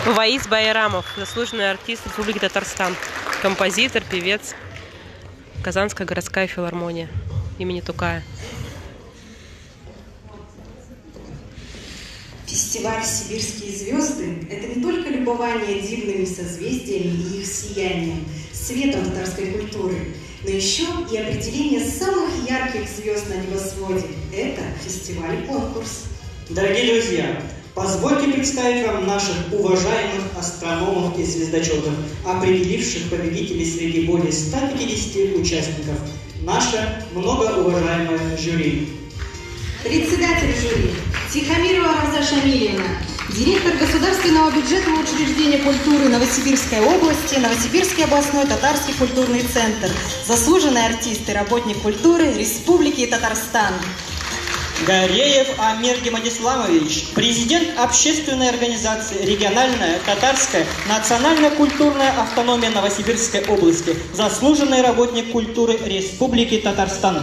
Ваис Байрамов, заслуженный артист Республики Татарстан, композитор, певец, Казанская городская филармония имени Тукая. Фестиваль «Сибирские звезды» – это не только любование дивными созвездиями и их сиянием, светом татарской культуры, но еще и определение самых ярких звезд на небосводе. Это фестиваль-конкурс. Дорогие друзья, позвольте представить вам наших уважаемых астрономов и звездочетов, определивших победителей среди более 150 участников. Наше многоуважаемое жюри. Председатель жюри Тихомирова Равза Шамилевна, директор Государственного бюджетного учреждения культуры Новосибирской области, Новосибирский областной татарский культурный центр, заслуженный артист и работник культуры Республики Татарстан. Гареев Амир Гемадисламович, президент общественной организации «Региональная татарская национально-культурная автономия Новосибирской области», заслуженный работник культуры Республики Татарстан.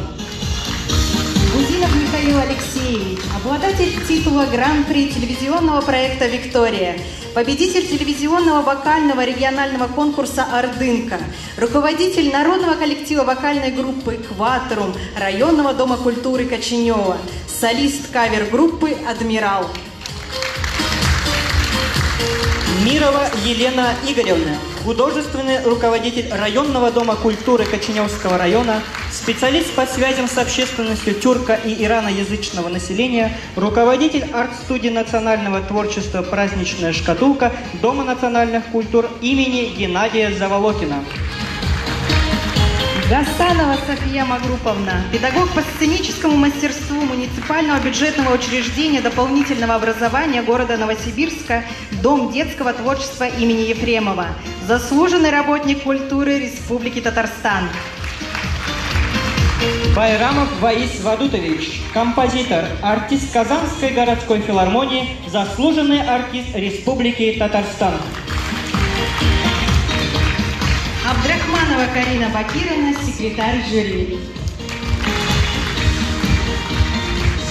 Гузинов Михаил Алексеевич, обладатель титула Гран-при телевизионного проекта «Виктория», победитель телевизионного вокального регионального конкурса «Ордынка», руководитель народного коллектива вокальной группы «Кватрум» районного дома культуры Коченева, солист кавер-группы «Адмирал». Мирова Елена Игоревна, художественный руководитель районного дома культуры Коченевского района, специалист по связям с общественностью тюрко- и ираноязычного населения, руководитель арт-студии национального творчества «Праздничная шкатулка» Дома национальных культур имени Геннадия Заволокина. Гасанова София Магруповна, педагог по сценическому мастерству муниципального бюджетного учреждения дополнительного образования города Новосибирска, Дом детского творчества имени Ефремова, заслуженный работник культуры Республики Татарстан. Байрамов Ваис Вадутович, композитор, артист Казанской городской филармонии, заслуженный артист Республики Татарстан. Абдрахманова Карина Бакировна, секретарь жюри.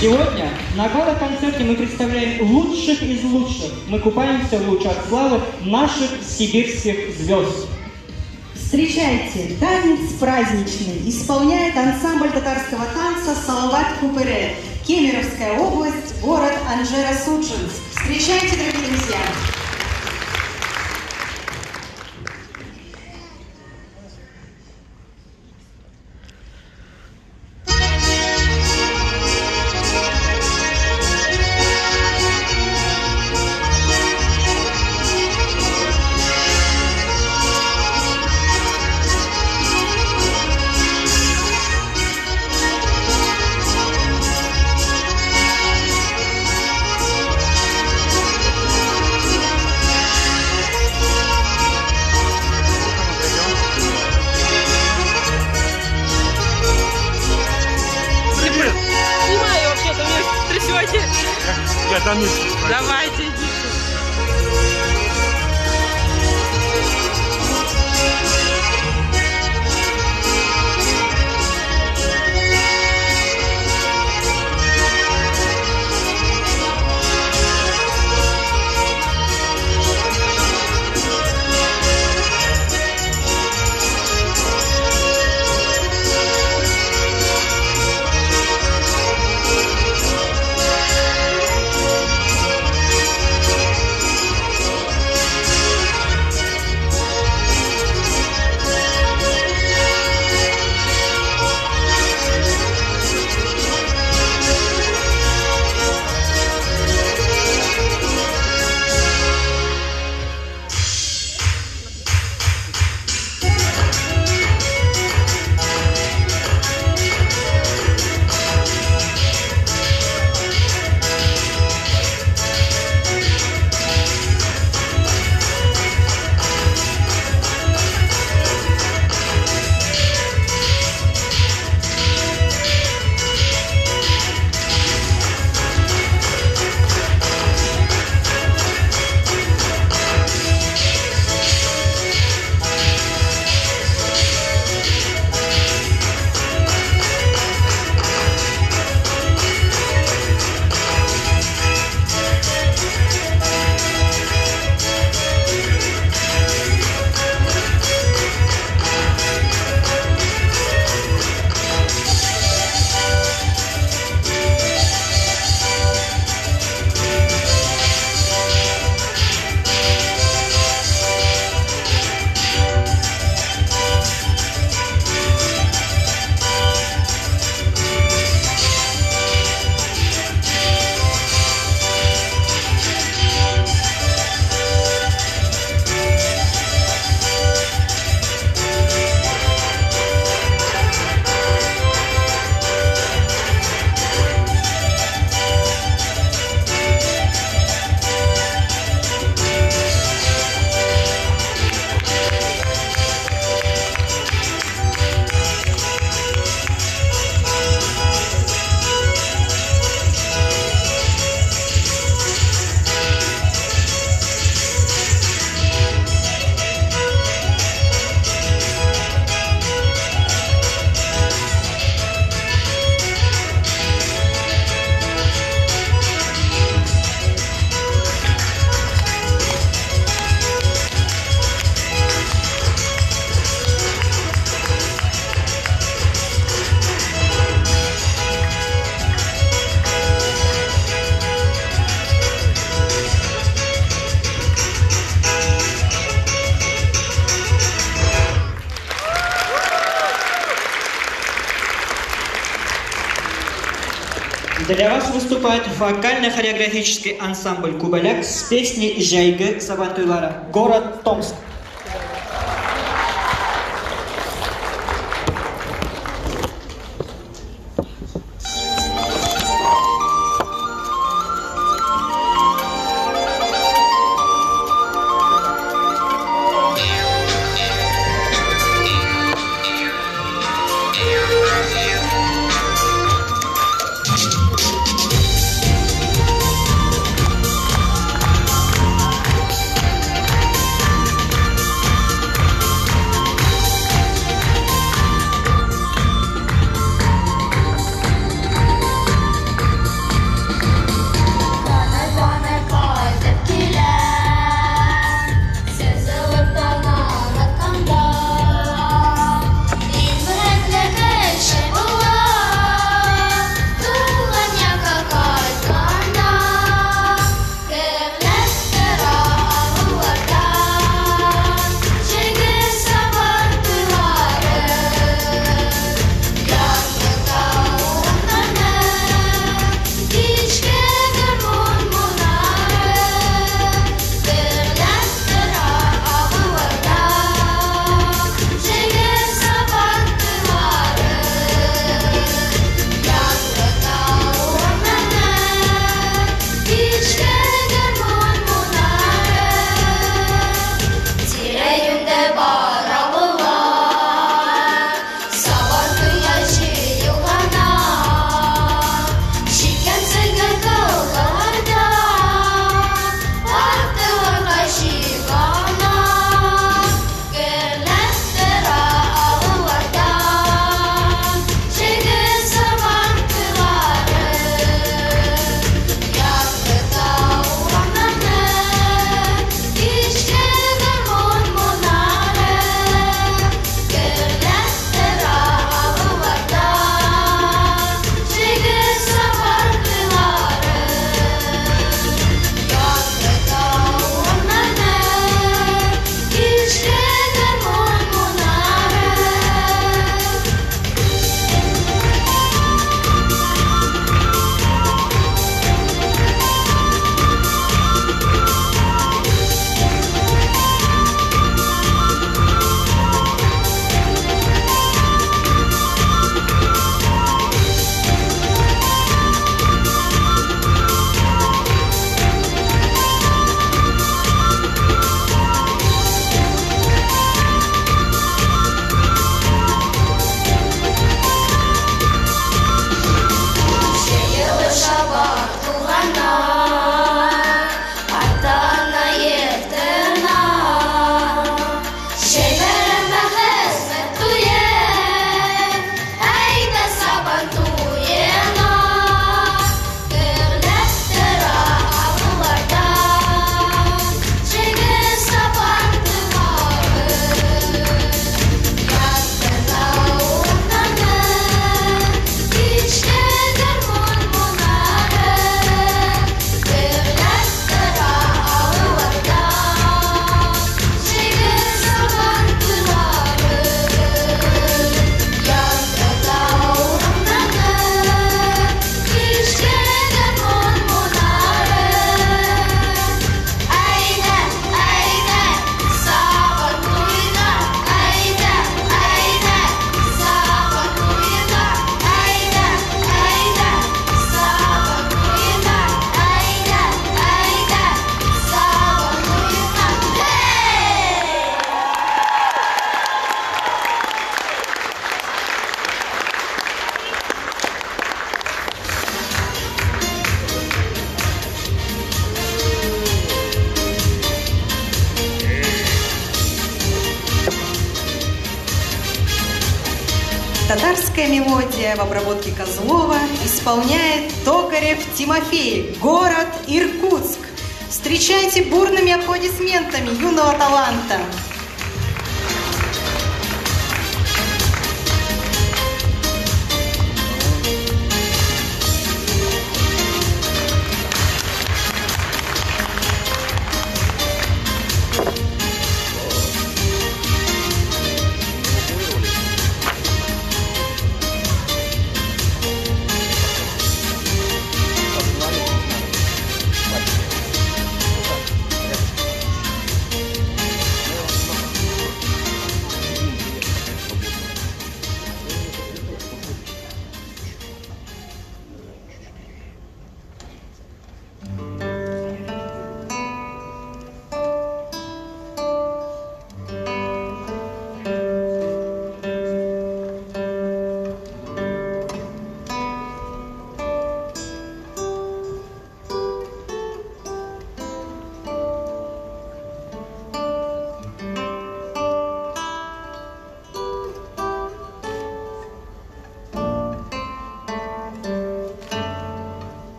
Сегодня на гала-концерте мы представляем лучших из лучших. Мы купаемся в лучах славы наших сибирских звезд. Встречайте, танец праздничный исполняет ансамбль татарского танца «Салават Купере», Кемеровская область, город Анжеро-Судженск. Встречайте, дорогие друзья! Давайте, идите. Для вас выступает вокально-хореографический ансамбль «Кубаляк» с песней «Җәйге Сабантуйлары». Город Томск. Татарская мелодия в обработке Козлова исполняет Токарев Тимофей, город Иркутск. Встречайте бурными аплодисментами юного таланта.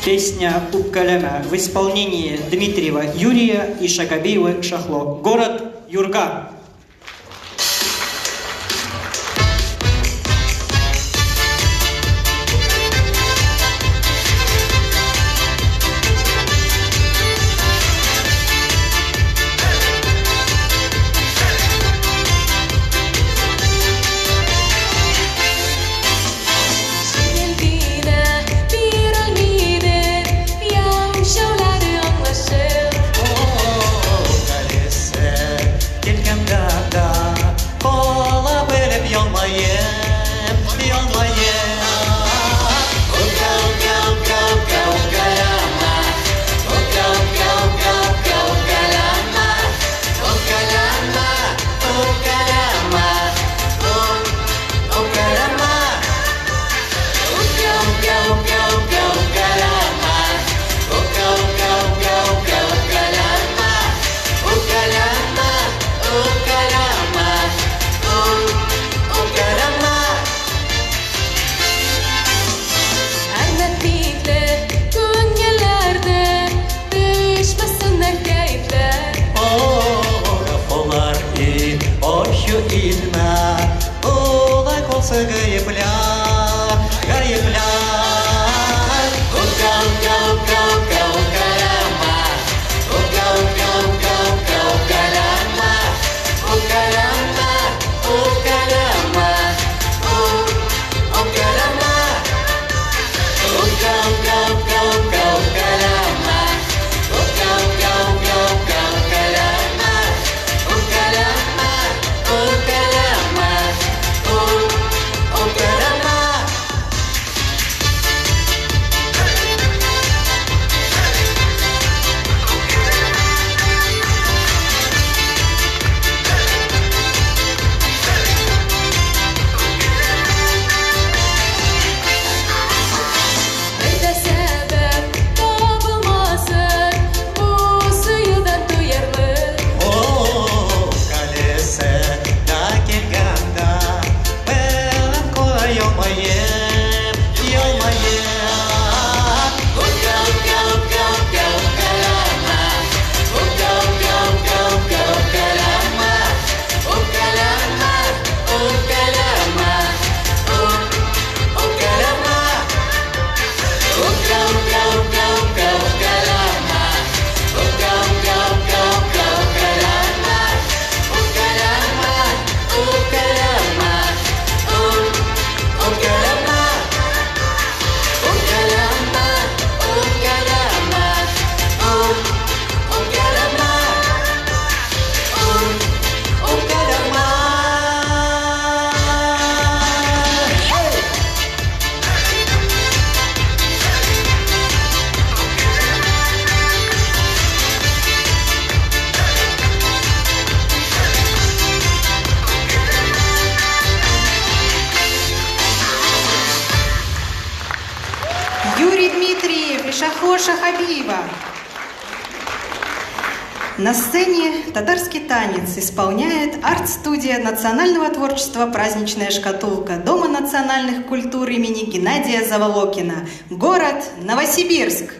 Песня «Үпкәләмә» в исполнении Дмитриева Юрия и Шагабиевы Шахло. Город Юрга. На сцене татарский танец исполняет арт-студия национального творчества «Праздничная шкатулка» Дома национальных культур имени Геннадия Заволокина. Город Новосибирск.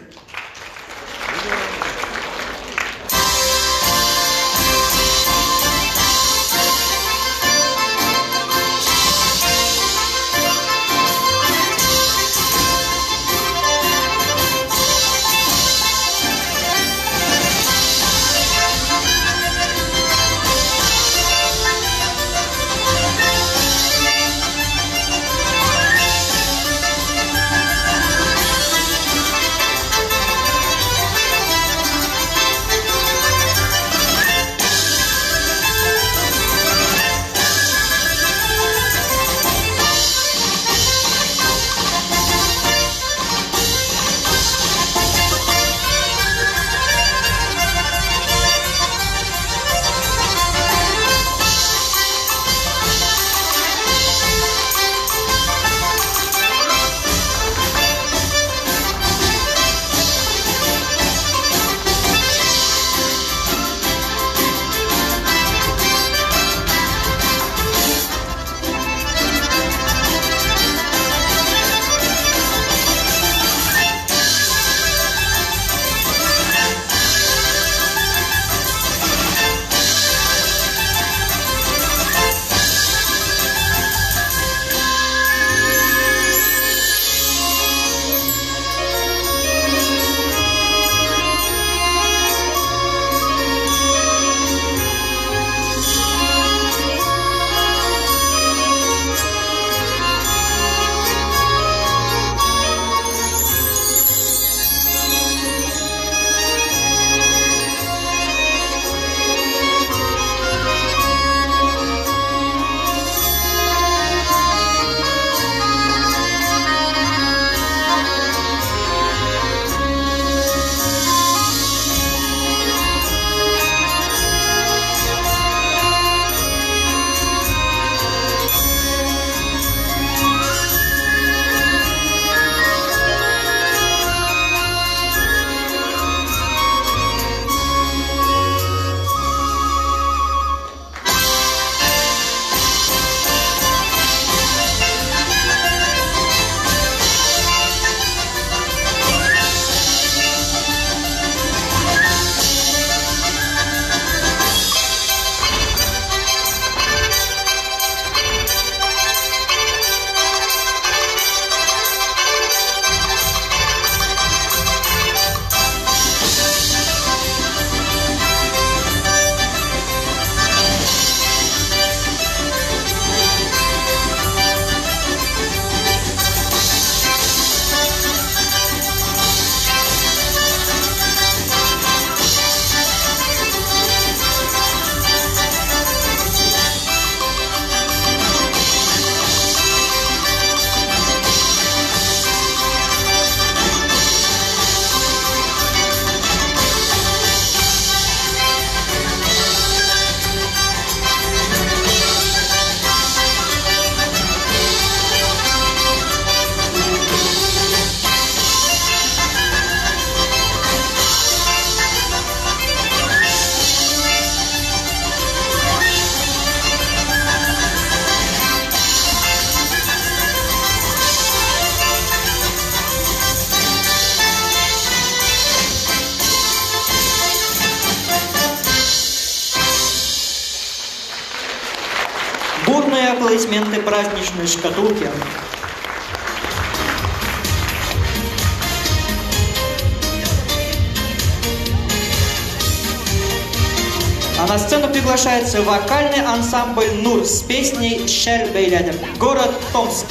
Аплодисменты праздничной шкатулки. А на сцену приглашается вокальный ансамбль «Нур» с песней «Шәл бәйләдем». Город Томск.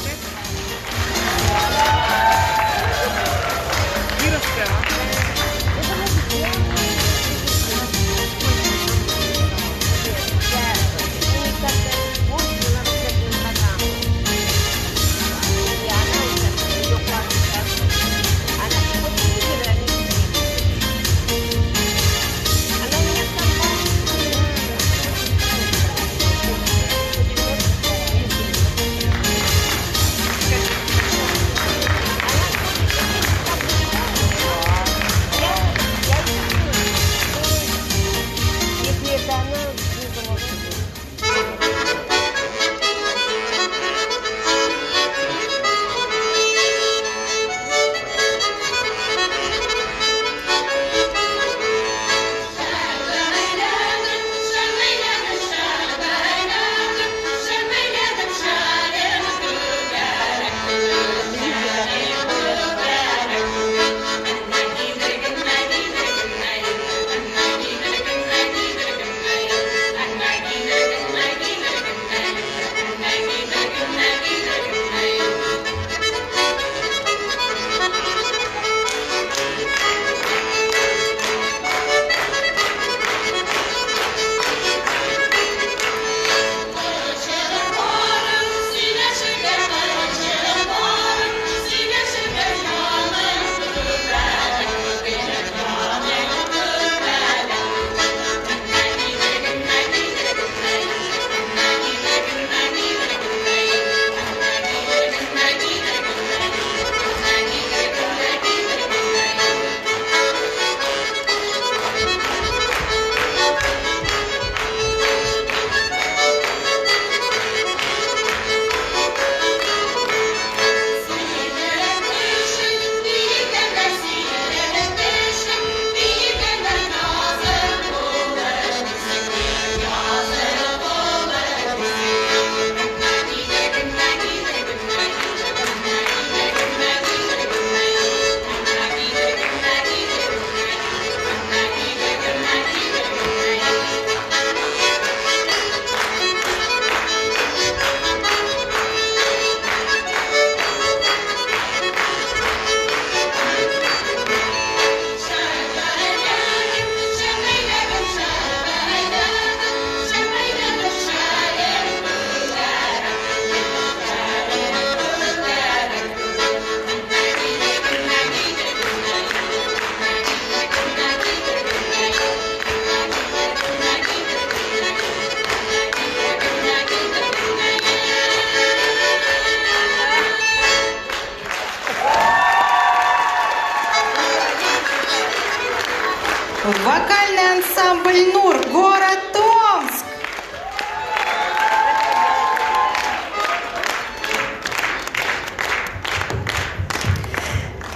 Вокальный ансамбль «Нур», город Томск.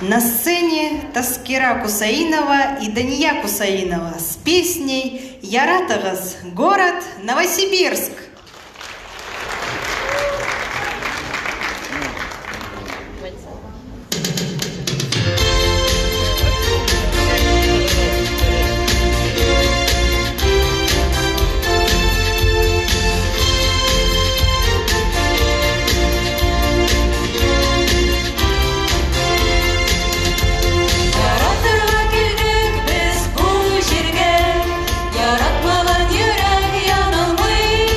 На сцене Таскира Кусаинова и Дания Кусаинова с песней «Яратыгыз», город Новосибирск. Яратырга килдек без бу җиргә, яратмаган йөрәк яналмый.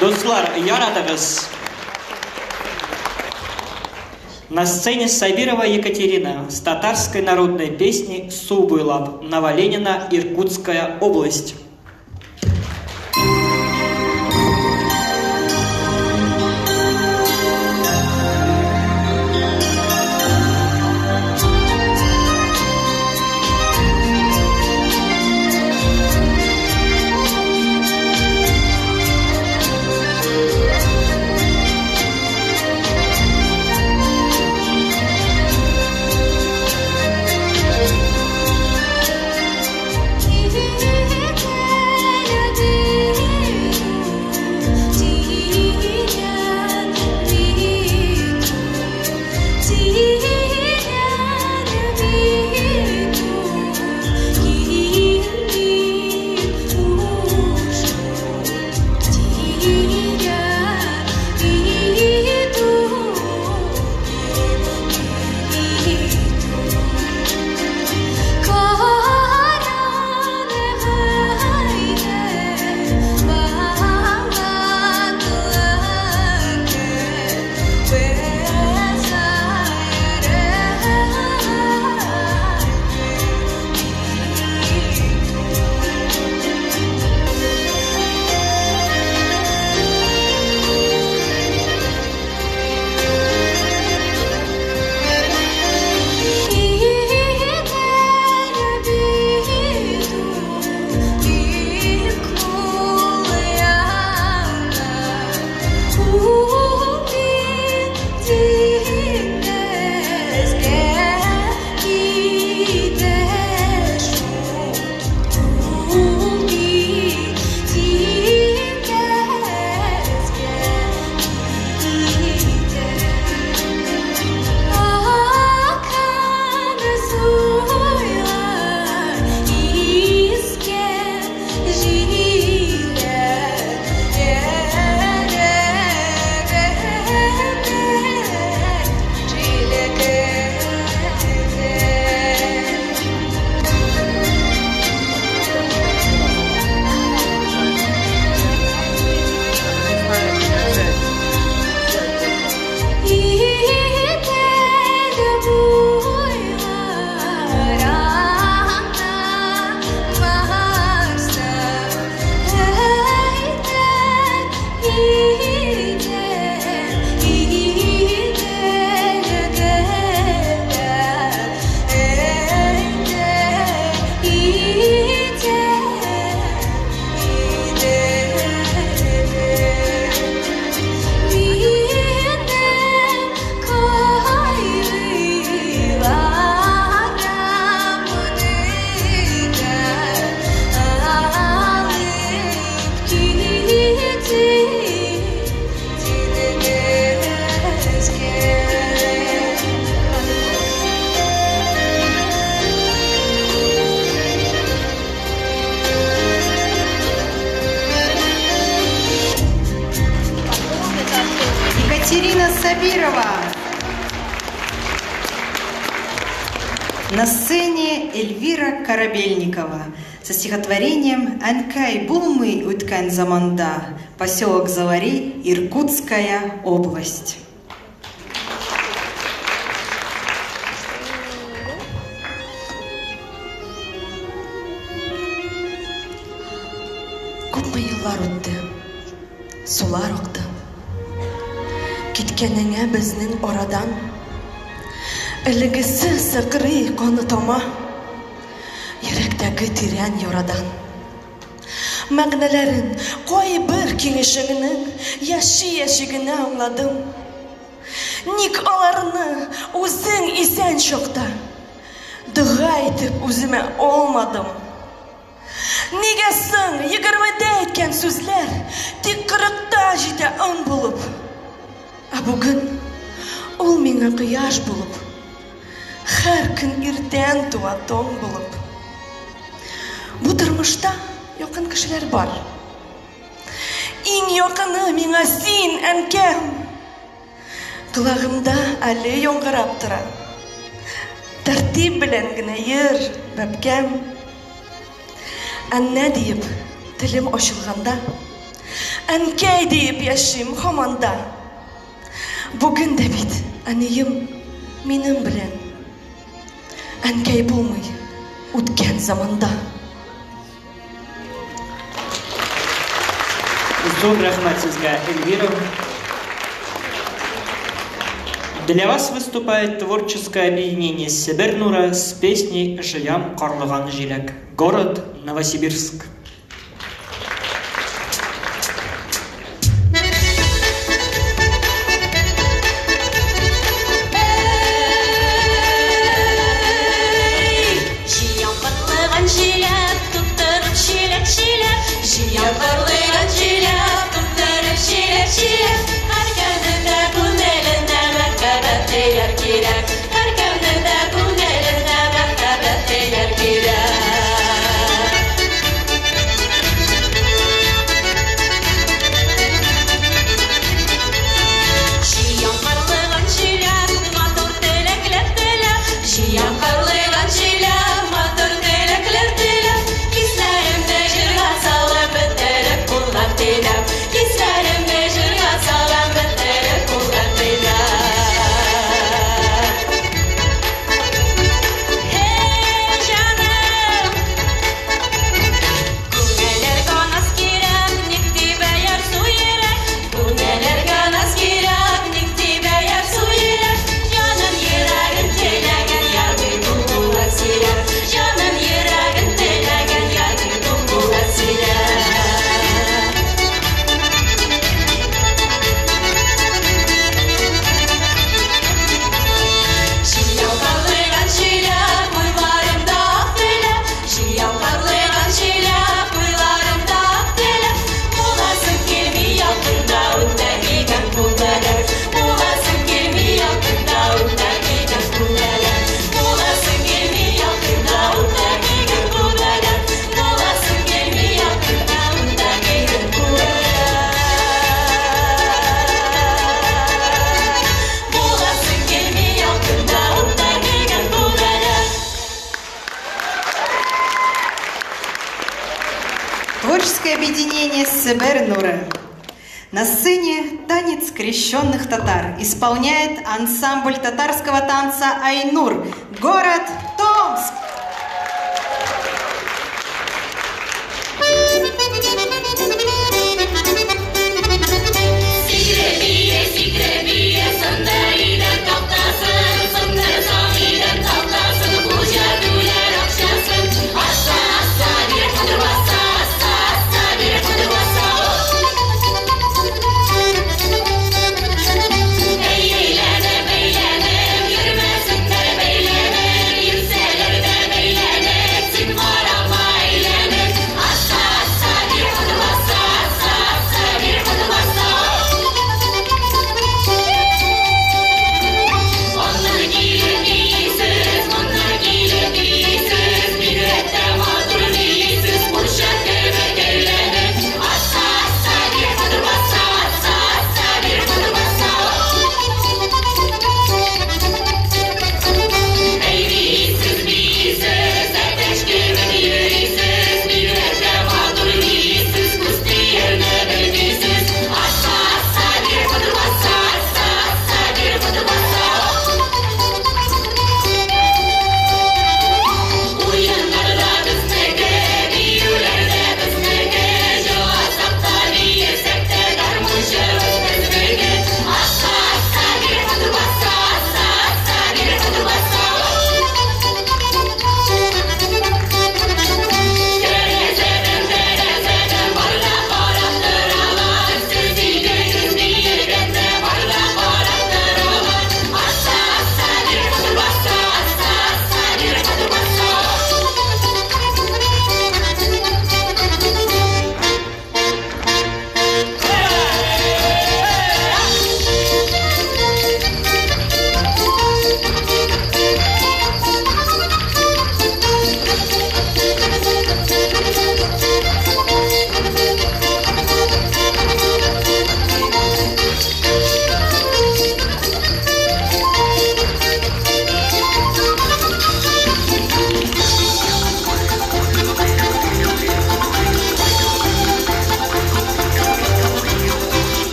Дуслар, яратыгыз! На сцене Сабирова Екатерина с татарской народной песней «Су буйлап», Новоленина, Иркутская область. Екатерина Сабирова. На сцене Эльвира Корабельникова со стихотворением «Әнкәй булмый үткән заманда», поселок Залари, Иркутская область. Күпме еллар үтте, сулар акты. Киткәнеңә безнең арадан. Элегесе сыкрый, каны тама. Йөрәктәге тирән ярадан. Мәгънәләрен кайбер киңәшеңнең яши-яши генә аңладым. Ник аларны үзең исән чакта дога итеп үземә алмадым? Нигә соң егермедә әйткән сүзләр тик кырыкта җитә ын булып? Ә бүген ул миңа кояш булып, һәр көн иртән туа таң булып. Бу тормышта якын кешеләр бар. Иң якыны миңа син, әнкәм. Колагымда әле яңгырап тора. Тәртип белән генә йөр, бәбкәм. Әннә диеп, телем ачылганда, Әнкәй диеп яшим һаман да. Бүген дә бит әнием минем белән. Әнкәй булмый үткән заманда. Зур рәхмәт сезгә, Эльвира. Для вас выступает творческое объединение Себер Нура с песней «Җыям карлыган җиләк». Город Новосибирск. Җыям карлыган җиләк, тутырып чиләк-чиләк. Җыям карлыган җиләк, тутырып чиләк-чиләк. Һәркемнең дә күңеленә мәхәббәт тияр кирәк. Һәркемнең дә күңеленә мәхәббәт тияр кирәк. Җыям карлыган җиләк, матур теләкләр теләп. Җыям карлыган җиләк, матур теләкләр теләп. Хисләремне җырга салып, бетереп кулга теләп. Хисләремне җырга салып, бетереп кулга теләп. Һей, җаным! Күңелләргә наз кирәк, ник тибә ярсу йөрәк? Күңелләргә наз кирәк, ник тибә ярсу йөрәк? Җаным йөрәген теләгән ярый булуын сөйләп. Җаным йөрәген теләгән ярый булуын сөйләп. Җыям карлыган җиләк, уйларымда ак теләк. Җыям карлыган җиләк, уйларымда ак теләк. Буласым килми якында үтә дигән күбәләк. Буласым килми якында үтә дигән күбәләк. Буласым килми якында үтә дигән күбәләк. Буласым килми якында үтә дигән күбәләк. Буласым килми якында үтә дигән күбәләк. Творческое объединение Себер Нуры. На сцене танец крещенных татар исполняет ансамбль татарского танца «Айнур», город Томск. Сикереп сикереп, сындыр тактасын, сындырсаң идән тактасын, хуҗа түләр акчасын. Аса, аса, бирә кудыр баса, аса, аса, бирә кудыр баса. Әй, әйләнеп, әйләнеп, йөрмәсеннәр бәйләнеп, йөрсәләр дә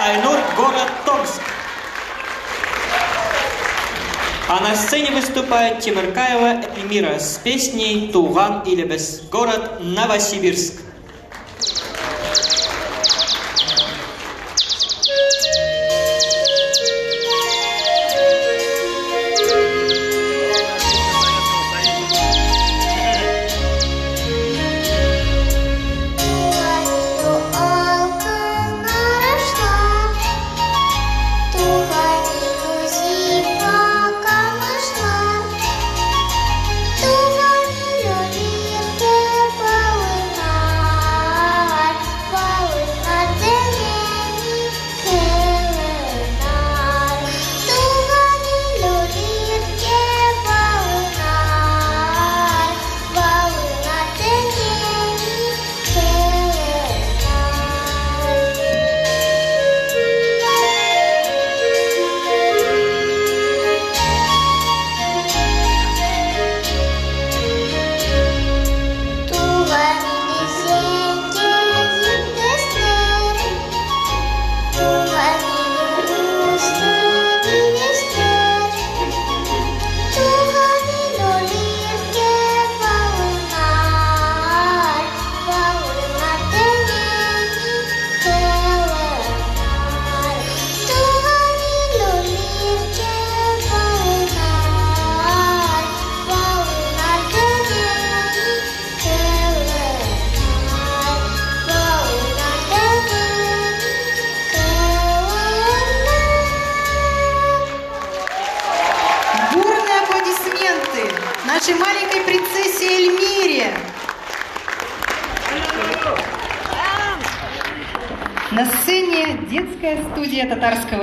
Айнур, город Томск. А на сцене выступает Тимиркаева Эльмира с песней «Туган илебез», город Новосибирск. Нашей маленькой принцессе Эльмире. На сцене детская студия татарского